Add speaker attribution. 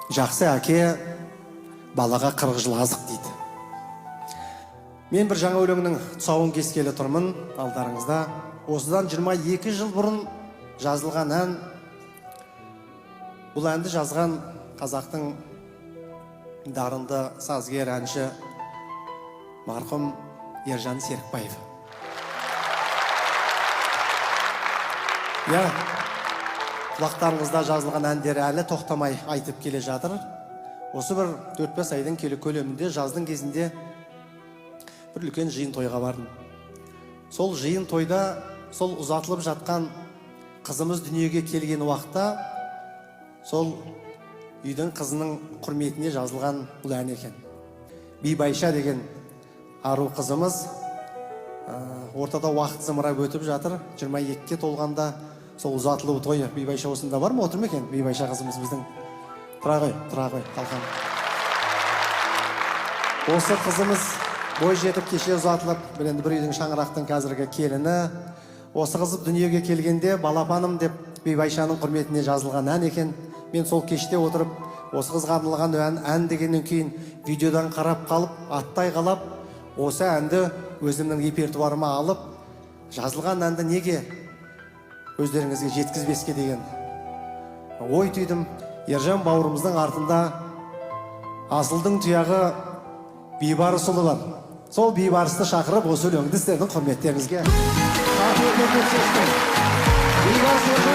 Speaker 1: Жақсы әке балаға 40 жыл азық дейді. Мен бір жаңа өлеңнің тұсауын кескелі тұрмын алдарыңызда. Осыдан 22 жыл бұрын жазылған ән. Бұл әнді жазған қазақтың дарынды сазгер әнші марқұм Ержан Серікбаев. Иә, құлақтарыңызда жазылған әндер әлі тоқтамай айтып келе жатыр. Осы бір 4-5 айдың келі көлемінде жаздың кезінде бір үлкен жиын тойға бардым. Сол жиын тойда сол ұзатылып жатқан қызымыз дүниеге келген уақытта сол үйдің қызының құрметіне жазылған бұл ән екен. Бибайша деген ару қызымыз ортада уақыт зымырап өтіп жатыр. 22-ге толғанда сол ұзатылу тойы. Бибайша осында бар ма, отыр ма екен? Бибайша қызымыз біздің. Тұра ғой, тұра ғой, қалқам. Осы қызымыз бой жетіп кеше ұзатылып, бір енді бір үйдің, шаңырақтың қазіргі келіні. Осы қызы дүниеге келгенде балапаным деп Бибайшаның құрметіне жазылған ән екен. Мен сол кеште отырып, осы қызға арналған ән дегеннен кейін видеодан қарап қалып, аттай қалап, осы әнді өзімнің репертуарыма алып, жазылған әнді неге өздеріңізге жеткізбеске деген ой түйдім. Ержан бауырымыздың артында асылдың тұяғы Бейбарысұлы бар. Сол Бейбарысты шақырып, осы өлеңді сіздердің құрметтеріңізге тарту етемін деп шештім. Бейбарыс.